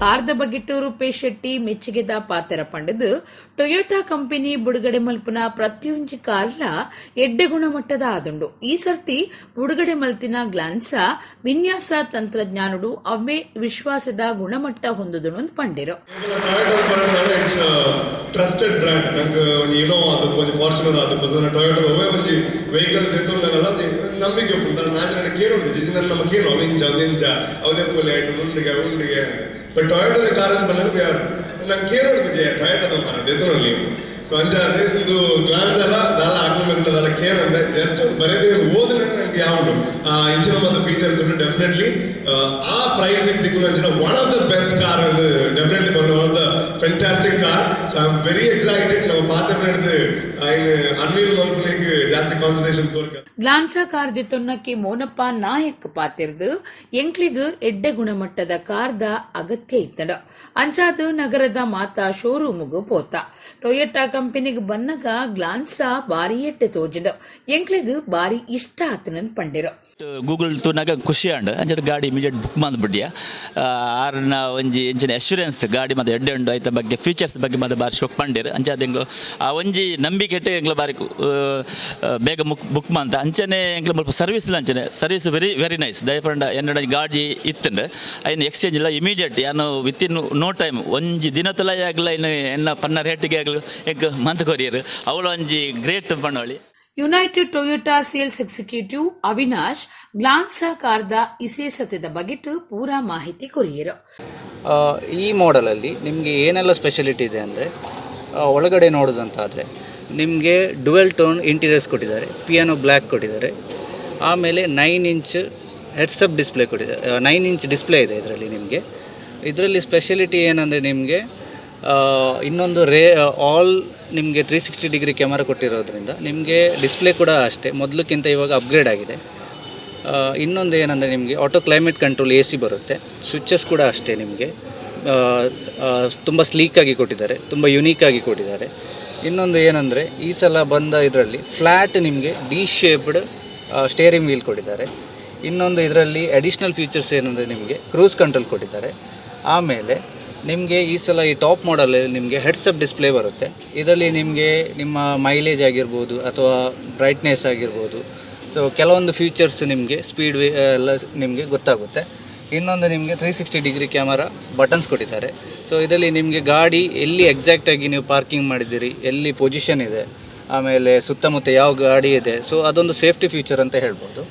ಕಾರ್ದ ಬಗೆಟ್ ರೂಪೇಶ್ ಶೆಟ್ಟಿ ಮೆಚ್ಚುಗೆದ ಪಾತೆರ ಪಂಡದು ಟೊಯೋಟಾ ಕಂಪನಿ ಬುಡುಗಡೆ ಮಲ್ಪುನ ಪ್ರತಿಯೊಂಜಿ ಕಾರ್ಲ ಎಡ್ಡೆ ಗುಣಮಟ್ಟದ ಆದುಂಡು. ಈ ಸರ್ತಿ ಬುಡುಗಡೆ ಮಲ್ತಿನ ಗ್ಲಾನ್ಸಾ ವಿನ್ಯಾಸ ತಂತ್ರಜ್ಞಾನಡು ಅವೇ ವಿಶ್ವಾಸದ ಗುಣಮಟ್ಟ ಹೊಂದುದು ಪಂಡಿರು. ಟ್ರಸ್ಟೆಡ್ ಬ್ರ್ಯಾಂಡ್ ನಂಗೆ ಒಂಜಿ ಇನೋವಾ ಆದಪ್ಪ, ಒಂಜಿ ಫಾರ್ಚುನರ್ ಆದಪ್ಪ, ಟೊಯೋಟದ ಒವೇ ಒಂಜಿ ವೆಹಿಕಲ್ ದೆತ್ತೊಂಡಗಲ್ಲ ಒಂಜಿ ನಂಬಿಕೆ ಉಪ್ಪುಂಡು. ನಾಜನ ಕೇನುಂಡು ಜಿಜಿನ ನಮ್ಮ ಕೇನು ಅವೆಂಚ ಅದೆಂಚ ಅವದೇ ಪೋಲಿ ಆಯ್ತು ಉಂಡಿಗೆ ಉಂಡಿಗೆ. ಬಟ್ ಟೊಯೋಟದ ಕಾರ್ ಅಂತ ಬಂದಾಗ ನಂಗೆ ಕೇನುಂಡು ಜೆ ಟೊಯೋಟದ ಮಾರ ದೆತ್ತೊಂಡಲ್ಲಿ. ಸೊ ಅಂಚ ಅದೇ ಒಂದು ಗ್ಲಾನ್ಸ್ ಅಲ್ಲ ದಾಲ ಆಗ್ನಮೆಂಟ್ ದಾಲ ಕೇನಂದೆ ಜಸ್ಟ್ ಬರೇದೇ ಓದಿನ ನಂಗೆ ಯಾವುಂಡು ಇಂಚಿನ ಮಾತ ಫೀಚರ್ಸ್ ಉಂಟು. ಡೆಫಿನೆಟ್ಲಿ ಆ ಪ್ರೈಸ್ ದಿಕ್ಕುನ ಅಂಚಿನ one of the best car definitely one of the fantastic car. So I am very excited. ನಮ್ಮ ಪಾತ್ರ ನಡೆದು ಅನ್ವೀಲ್ ಮಲ್ಪುನೆಗ್ ಜಾಸ್ತಿ concentration ಕೊರ್ಕ. Glanza car ದಿತ್ತೊನ್ನಕ್ಕೆ Monappa Nayak ಪಾತಿರ್ದು ಎಂಕ್ಲಿಗ್ ಎಡ್ಡೆ ಗುಣಮಟ್ಟದ ಕಾರ್ದ ಅಗತ್ಯ ಇತ್ತಂಡ ಅಂಚಾದು ನಗರದ ಮಾತಾ ಶೋರೂಮ್ಗ್ ಪೋತ. ಟೊಯೋಟಾ ಕಂಪನಿಗ್ ಬನ್ನಗ ಗ್ಲಾನ್ಸಾ ಬಾರಿ ಎಟ್ಟೆ ತೋಜಿಂಡ ಎಂಕ್ಲಿಗ್ ಬಾರಿ ಇಷ್ಟ ಆತನಂದ್ ಪಂಡಿರು. ಗೂಗಲ್ ತೂನಾಗ ಖುಷಿ ಆಂಡ್ ಅಂಚದ ಗಾಡಿ ಇಮಿಡಿಯೇಟ್ ಬುಕ್ ಮಂದ್ಬಿಡ್ಯ. ಆರ್ನ ಒಂಜಿ ಎಂಚಿನ ಅಶ್ಯೂರೆನ್ಸ್ ಗಾಡಿ ಮತ್ತೆ ಎಡ್ಡೆ ಉಂಡು ಐತ ಬಗ್ಗೆ ಫೀಚರ್ಸ್ ಬಗ್ಗೆ ಮತ್ತೆ ಬಾರಿ ಶೋಕ್ ಪಂಡಿರು. ಅಂಚಾದ ಎಂಕ್ಲು ಆ ಒಂಜಿ ನಂಬಿಕೆ ಎಂಕ್ಲು ಬಾರಿ ಬೇಗ ಬುಕ್ ಮಂತ. ಅಂಚನೆ ಎಂಕ್ಲು ಮುಲ್ಪ ಸರ್ವಿಸ್ ಇಲ್ಲ, ಅಂಚನೆ ಸರ್ವಿಸ್ ವೆರಿ ವೆರಿ ನೈಸ್. ದಯಪಂಡ ಎನ್ನಡ ಗಾಡಿ ಇತ್ತಂಡು ಐನ್ ಎಕ್ಸ್ಚೇಂಜ್ ಇಲ್ಲ ಇಮಿಡಿಯೇಟ್ ಯಾನು ವಿತಿನ್ ನೋ ಟೈಮ್ ಒಂಜಿ ದಿನ ತಲ ಆಗಲ ಇನ್ನು ಎನ್ನ ಪನ್ನ ರೇಟಿಗೆ ಆಗಲು ಎಂಕ್ ಮಂತ್ ಕೊರಿಯರ್ ಅವಳು ಒಂಜಿ ಗ್ರೇಟ್ ಪಣ್ಣವಳಿ. United Toyota sales executive Avinash Glanza ಕಾರ್ದ ಇಸೇಸತೆದ ಬಗೆಟ್ ಪೂರಾ ಮಾಹಿತಿ ಕೊರಿಯರು. ಈ ಮಾಡೆಲಲ್ಲಿ ನಿಮಗೆ ಏನೆಲ್ಲ ಸ್ಪೆಷಾಲಿಟಿ ಇದೆ ಅಂದರೆ, ಒಳಗಡೆ ನೋಡೋದಂತಾದರೆ ನಿಮಗೆ ಡುವೆಲ್ ಟೋನ್ ಇಂಟೀರಿಯರ್ಸ್ ಕೊಟ್ಟಿದ್ದಾರೆ, ಪಿಯಾನೋ ಬ್ಲ್ಯಾಕ್ ಕೊಟ್ಟಿದ್ದಾರೆ. ಆಮೇಲೆ 9 ಇಂಚ್ ಹೆಡ್ಸಪ್ ಡಿಸ್ಪ್ಲೇ ಕೊಟ್ಟಿದ್ದಾರೆ, 9 ಇಂಚ್ ಡಿಸ್ಪ್ಲೇ ಇದೆ ಇದರಲ್ಲಿ ನಿಮಗೆ. ಇದರಲ್ಲಿ ಸ್ಪೆಷಾಲಿಟಿ ಏನಂದರೆ ನಿಮಗೆ ಇನ್ನೊಂದು ಆಲ್ ನಿಮಗೆ 360 ಡಿಗ್ರಿ ಕ್ಯಾಮರಾ ಕೊಟ್ಟಿರೋದ್ರಿಂದ ನಿಮಗೆ ಡಿಸ್ಪ್ಲೇ ಕೂಡ ಅಷ್ಟೇ ಮೊದಲಕ್ಕಿಂತ ಇವಾಗ ಅಪ್ಗ್ರೇಡ್ ಆಗಿದೆ. ಇನ್ನೊಂದು ಏನಂದರೆ ನಿಮಗೆ ಆಟೋ ಕ್ಲೈಮೇಟ್ ಕಂಟ್ರೋಲ್ ಎಸಿ ಬರುತ್ತೆ. ಸ್ವಿಚಸ್ ಕೂಡ ಅಷ್ಟೇ ನಿಮಗೆ ತುಂಬ ಸ್ಲೀಕಾಗಿ ಕೊಟ್ಟಿದ್ದಾರೆ, ತುಂಬ ಯುನೀಕಾಗಿ ಕೊಟ್ಟಿದ್ದಾರೆ. ಇನ್ನೊಂದು ಏನಂದರೆ ಈ ಸಲ ಬಂದ ಇದರಲ್ಲಿ ಫ್ಲ್ಯಾಟ್ ನಿಮಗೆ ಡಿ ಶೇಪ್ಡ್ ಸ್ಟೇರಿಂಗ್ ವೀಲ್ ಕೊಟ್ಟಿದ್ದಾರೆ. ಇನ್ನೊಂದು ಇದರಲ್ಲಿ ಅಡಿಷ್ನಲ್ ಫೀಚರ್ಸ್ ಏನಂದರೆ ನಿಮಗೆ ಕ್ರೂಸ್ ಕಂಟ್ರೋಲ್ ಕೊಟ್ಟಿದ್ದಾರೆ. ಆಮೇಲೆ ನಿಮಗೆ ಈ ಸಲ ಈ ಟಾಪ್ ಮಾಡಲಲ್ಲಿ ನಿಮಗೆ ಹೆಡ್ಸಪ್ ಡಿಸ್ಪ್ಲೇ ಬರುತ್ತೆ. ಇದರಲ್ಲಿ ನಿಮಗೆ ನಿಮ್ಮ ಮೈಲೇಜ್ ಆಗಿರ್ಬೋದು ಅಥವಾ ಬ್ರೈಟ್ನೆಸ್ ಆಗಿರ್ಬೋದು, ಸೊ ಕೆಲವೊಂದು ಫೀಚರ್ಸ್ ನಿಮಗೆ ಸ್ಪೀಡ್ ಎಲ್ಲ ನಿಮಗೆ ಗೊತ್ತಾಗುತ್ತೆ. ಇನ್ನೊಂದು ನಿಮಗೆ 360 ಡಿಗ್ರಿ ಕ್ಯಾಮರಾ ಬಟನ್ಸ್ ಕೊಟ್ಟಿದ್ದಾರೆ. ಸೊ ಇದರಲ್ಲಿ ನಿಮಗೆ ಗಾಡಿ ಎಲ್ಲಿ ಎಕ್ಸಾಕ್ಟಾಗಿ ನೀವು ಪಾರ್ಕಿಂಗ್ ಮಾಡಿದ್ದೀರಿ, ಎಲ್ಲಿ ಪೊಸಿಷನ್ ಇದೆ, ಆಮೇಲೆ ಸುತ್ತಮುತ್ತ ಯಾವ ಗಾಡಿ ಇದೆ, ಸೊ ಅದೊಂದು ಸೇಫ್ಟಿ ಫೀಚರ್ ಅಂತ ಹೇಳ್ಬೋದು.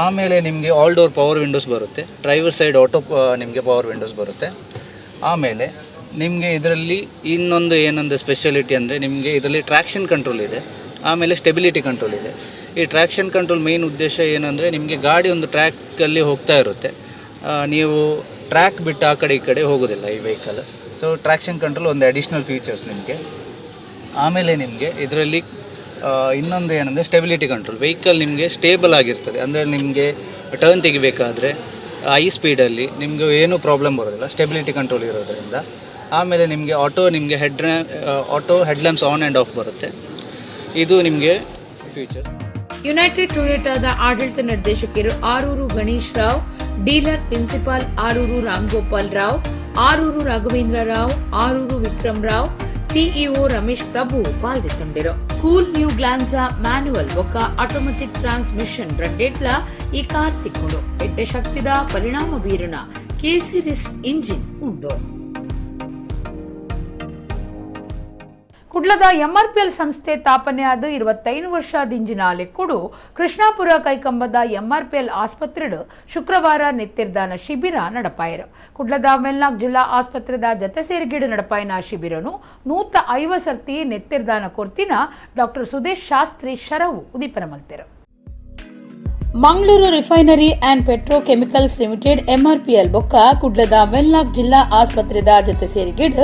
ಆಮೇಲೆ ನಿಮಗೆ ಆಲ್ ಡೋರ್ ಪವರ್ ವಿಂಡೋಸ್ ಬರುತ್ತೆ, ಡ್ರೈವರ್ ಸೈಡ್ ಆಟೋ ನಿಮಗೆ ಪವರ್ ವಿಂಡೋಸ್ ಬರುತ್ತೆ. ಆಮೇಲೆ ನಿಮಗೆ ಇದರಲ್ಲಿ ಇನ್ನೊಂದು ಏನೊಂದು ಸ್ಪೆಷಾಲಿಟಿ ಅಂದರೆ ನಿಮಗೆ ಇದರಲ್ಲಿ ಟ್ರ್ಯಾಕ್ಷನ್ ಕಂಟ್ರೋಲ್ ಇದೆ, ಆಮೇಲೆ ಸ್ಟೆಬಿಲಿಟಿ ಕಂಟ್ರೋಲ್ ಇದೆ. ಈ ಟ್ರ್ಯಾಕ್ಷನ್ ಕಂಟ್ರೋಲ್ ಮೇನ್ ಉದ್ದೇಶ ಏನಂದರೆ ನಿಮಗೆ ಗಾಡಿ ಒಂದು ಟ್ರ್ಯಾಕಲ್ಲಿ ಹೋಗ್ತಾ ಇರುತ್ತೆ, ನೀವು ಟ್ರ್ಯಾಕ್ ಬಿಟ್ಟು ಆ ಕಡೆ ಈ ಕಡೆ ಹೋಗೋದಿಲ್ಲ ಈ ವೆಹಿಕಲ್. ಸೊ ಟ್ರ್ಯಾಕ್ಷನ್ ಕಂಟ್ರೋಲ್ ಒಂದು ಅಡಿಷ್ನಲ್ ಫೀಚರ್ಸ್ ನಿಮಗೆ. ಆಮೇಲೆ ನಿಮಗೆ ಇದರಲ್ಲಿ ಇನ್ನೊಂದು ಏನಂದರೆ ಸ್ಟೆಬಿಲಿಟಿ ಕಂಟ್ರೋಲ್, ವೆಹಿಕಲ್ ನಿಮಗೆ ಸ್ಟೇಬಲ್ ಆಗಿರ್ತದೆ. ಅಂದರೆ ನಿಮಗೆ ಟರ್ನ್ ತೆಗಿಬೇಕಾದ್ರೆ ಹೈ ಸ್ಪೀಡಲ್ಲಿ ನಿಮಗೆ ಏನೂ ಪ್ರಾಬ್ಲಮ್ ಬರೋದಿಲ್ಲ ಸ್ಟೆಬಿಲಿಟಿ ಕಂಟ್ರೋಲ್ ಇರೋದರಿಂದ. ಆಮೇಲೆ ನಿಮಗೆ ಆಟೋ ನಿಮಗೆ auto head lamps on and off ಬರುತ್ತೆ. ಇದು ನಿಮಗೆ ಫೀಚರ್ಸ್. ಯುನೈಟೆಡ್ ಟೊಯೋಟಾದ ಆಡಳಿತ ನಿರ್ದೇಶಕರು Aroor Ganesh Rao, dealer principal Aroor Ramgopal Rao, Aroor Raghavendra Rao, Aroor Vikram Rao, CEO Ramesh ಪ್ರಭು ಪಾಲ್ದಿತ್ತುಂಡಿರು. ಕೂಲ್ ನ್ಯೂ ಗ್ಲಾನ್ಸಾ ಮ್ಯಾನ್ಯುವಲ್ ಬೊಕ್ಕ ಆಟೋಮೆಟಿಕ್ ಟ್ರಾನ್ಸ್ಮಿಷನ್ ರಡ್ಡೆಟ್ಲ ಈ ಕಾರ್ ತಿಕ್ಕೊಂಡು ಎಡ್ಡೆ ಶಕ್ತಿದ ಪರಿಣಾಮ ಬೀರುನ ಕೆಸಿರಿಸ್ ಇಂಜಿನ್ ಉಂಡು. ಕುಡ್ಲದ ಎಂಆರ್ಪಿಎಲ್ ಸಂಸ್ಥೆ ತಾಪನೆ ಆದ 25 ವರ್ಷ ದಿಂಜಿನ ಲೆಕ್ಕುಡು ಕೃಷ್ಣಾಪುರ ಕೈಕಂಬದ ಎಂಆರ್ಪಿಎಲ್ ಆಸ್ಪತ್ರೆಡು ಶುಕ್ರವಾರ ನೆತ್ತಿರ್ದಾನ ಶಿಬಿರ ನಡಪಾಯರು. ಕುಡ್ಲದ ವೆಲ್ನಾಕ್ ಜಿಲ್ಲಾ ಆಸ್ಪತ್ರೆದ ಜತೆ ಸೇರಿಗೀಡು ನಡಪಾಯಿನ ಶಿಬಿರನು 150 ಸರ್ತಿ ನೆತ್ತಿರ್ದಾನ ಕೊರ್ತಿನ ಡಾಕ್ಟರ್ ಸುದೇಶ್ ಶಾಸ್ತ್ರಿ ಶರವು ಉದೀಪನ ಮಲ್ತೆರು. Mangaluru refinery and petrochemicals limited MRPL ಬೊಕ್ಕ ಕುಡ್ಲದ ವೆನ್ಲಾಕ್ ಜಿಲ್ಲಾ ಆಸ್ಪತ್ರೆದ ಜತೆ ಸೇರಿಗಿಡ್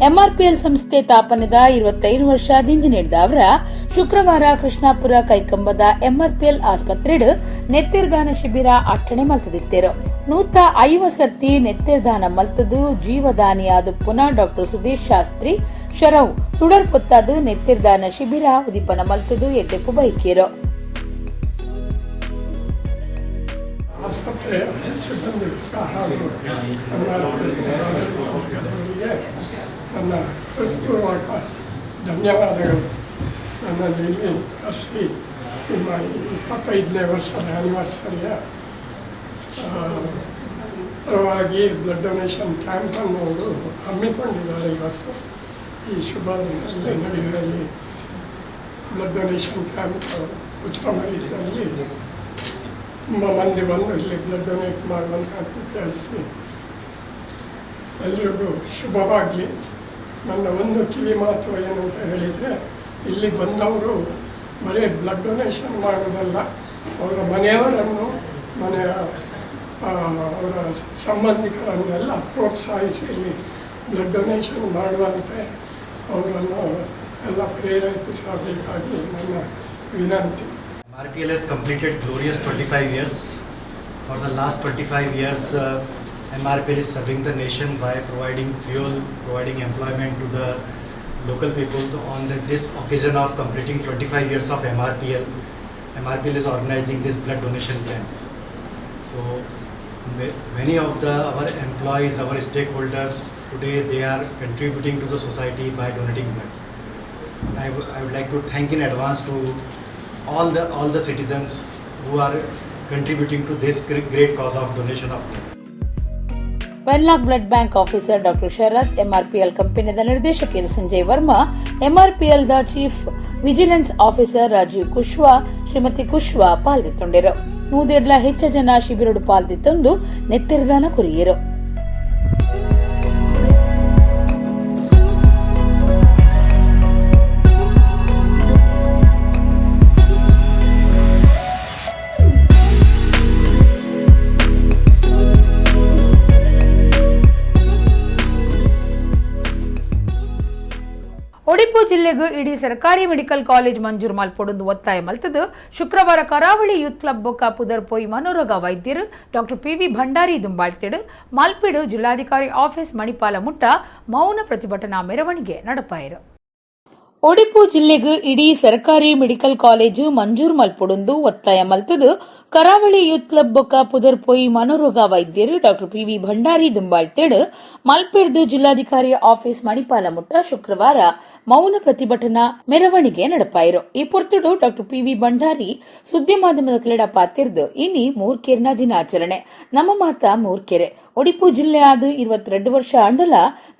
ಎಂಆರ್ಪಿಎಲ್ ಸಂಸ್ಥೆ ತಾಪನೆದ 25 ವರ್ಷ ದಿಂಜಿ ನೀಡಿದ ಅವರ ಶುಕ್ರವಾರ ಕೃಷ್ಣಾಪುರ ಕೈಕಂಬದ ಎಂಆರ್ಪಿಎಲ್ ಆಸ್ಪತ್ರೆಡ್ ನೆತ್ತಿರ್ದಾನ ಶಿಬಿರ ಅಟ್ಟಣೆ ಮಲ್ತದಿತ್ತೇರು. 150 ಸರ್ತಿ ನೆತ್ತಿರ್ದಾನ ಮಲ್ತದು ಜೀವದಾನಿಯಾದ ಪುನಃ ಡಾಕ್ಟರ್ ಸುದೇಶ್ ಶಾಸ್ತ್ರಿ ಶರವ್ ತುಡರ್ ಪೊತ್ತಾದು ನೆತ್ತಿರ್ದಾನ ಶಿಬಿರ ಉದೀಪನ ಮಲ್ತದು ಎಡ್ಡೆಪ್ಪು ಬೈಕೇರು. ಆಸ್ಪತ್ರೆ ಸಿಬ್ಬಂದಿ ಹಾಗೂ ಎಂಆರ್ಪಿಎಲ್ ನನ್ನ ಹೃತ್ಪೂರ್ವಕ ಧನ್ಯವಾದಗಳು. ನನ್ನಲ್ಲಿ ಇಲ್ಲಿ ಕರೆಸಿ ನಿಮ್ಮ 25ನೇ ವರ್ಷದ ಆ್ಯನಿವರ್ಸರಿಯ ಪರವಾಗಿ ಬ್ಲಡ್ ಡೊನೇಷನ್ ಕ್ಯಾಂಪನ್ನು ಅವರು ಹಮ್ಮಿಕೊಂಡಿದ್ದಾರೆ. ಇವತ್ತು ಈ ಶುಭ ನಡುವೆಯಲ್ಲಿ ಬ್ಲಡ್ ಡೊನೇಷನ್ ಕ್ಯಾಂಪ್ ಉತ್ತಮ ರೀತಿಯಲ್ಲಿ ತುಂಬ ಮಂದಿ ಬಂದು ಇಲ್ಲಿ ಬ್ಲಡ್ ಡೊನೇಟ್ ಮಾಡುವಂಥ ಉಪಯೋಗಿಸಿ ಎಲ್ರಿಗೂ ಶುಭವಾಗಲಿ. ನನ್ನ ಒಂದು ಕಿವಿ ಮಾತು ಏನಂತ ಹೇಳಿದರೆ, ಇಲ್ಲಿ ಬಂದವರು ಬರೀ ಬ್ಲಡ್ ಡೊನೇಷನ್ ಮಾಡೋದಲ್ಲ, ಅವರ ಮನೆಯವರನ್ನು, ಮನೆಯ ಅವರ ಸಂಬಂಧಿಕರನ್ನೆಲ್ಲ ಪ್ರೋತ್ಸಾಹಿಸಿ ಇಲ್ಲಿ ಬ್ಲಡ್ ಡೊನೇಷನ್ ಮಾಡುವಂತೆ ಅವರನ್ನು ಎಲ್ಲ ಪ್ರೇರೇಪಿಸಬೇಕಾಗಿ ನನ್ನ ವಿನಂತಿ. MRPL has completed glorious 25 years. For the last 25 years, MRPL is serving the nation by providing fuel, providing employment to the local people. On this occasion of completing 25 years of MRPL, MRPL is organizing this blood donation camp. So many of our employees, our stakeholders today, they are contributing to the society by donating blood. I would like to thank in advance to all the citizens who are contributing to this great cause of donation of blood. Wenlock blood bank officer doctor Sharath, MRPL ಕಂಪನಿದ ನಿರ್ದೇಶಕರು Sanjay Verma, ಎಂಆರ್ಪಿಎಲ್ದ chief vigilance officer Rajiv Kushwaha, Shrimati Kushwaha ಪಾಲ್ದಿತ್ತೊಂಡಿರು. 150 ಹೆಚ್ಚು ಜನ ಶಿಬಿರಡು ಪಾಲ್ದಿತ್ತೊಂದು ನೆತ್ತಿರ್ದಾನ courier. Odipu ಜಿಲ್ಲೆಗೂ ಇಡೀ ಸರ್ಕಾರಿ medical college ಮಂಜೂರು ಮಲ್ಪೊಡೊಂದು ಒತ್ತಾಯ ಮಲ್ತದು ಶುಕ್ರವಾರ ಕರಾವಳಿ ಯೂತ್ ಕ್ಲಬ್ ಬೊಕ್ಕ ಪುದರ್ಪೋಯಿ ಮನೋರೋಗ ವೈದ್ಯರು ಡಾಕ್ಟರ್ ಪಿ ವಿ ಭಂಡಾರಿ ದುಂಬಾಳ್ತಿಡು ಮಲ್ಪಿಡು ಜಿಲ್ಲಾಧಿಕಾರಿ ಆಫೀಸ್ ಮಣಿಪಾಲ ಮುಟ್ಟ ಮೌನ ಪ್ರತಿಭಟನಾ ಮೆರವಣಿಗೆ ನಡಪಾಯರು. ಒಡಿಪು ಜಿಲ್ಲೆಗೂ ಇಡೀ ಸರ್ಕಾರಿ ಮೆಡಿಕಲ್ ಕಾಲೇಜು ಮಂಜೂರು ಮಲ್ಪೊಡೊಂದು ಒತ್ತಾಯ ಮಲ್ತದು ಕರಾವಳಿ ಯೂತ್ ಕ್ಲಬ್ ಬೊಕ್ಕ ಪುದರ್ಪೋಯಿ ಮನೋರೋಗ ವೈದ್ಯರು ಡಾಕ್ಟರ್ ಪಿ ವಿ ಭಂಡಾರಿ ದುಂಬಾಳ್ತೇಡು ಮಲ್ಪೆಡ್ದು ಜಿಲ್ಲಾಧಿಕಾರಿ ಆಫೀಸ್ ಮಣಿಪಾಲ ಮುಟ್ಟ ಶುಕ್ರವಾರ ಮೌನ ಪ್ರತಿಭಟನಾ ಮೆರವಣಿಗೆ ನಡಪಾಯಿರು. ಈ ಪೊರ್ತುಡು ಡಾಕ್ಟರ್ ಪಿ ವಿ ಭಂಡಾರಿ ಸುದ್ದಿ ಮಾಧ್ಯಮದ ಕ್ರೀಡಾ ಪಾತಿರ್ದು ಇನಿ ಮೂರ್ಕೆರ್ನ ದಿನಾಚರಣೆ. ನಮ್ಮ ಮಾತ ಮೂರ್ಕೆರೆ ಒಡಿಪು ಜಿಲ್ಲೆ ಆದ 22 ವರ್ಷ ಅಂಡಲ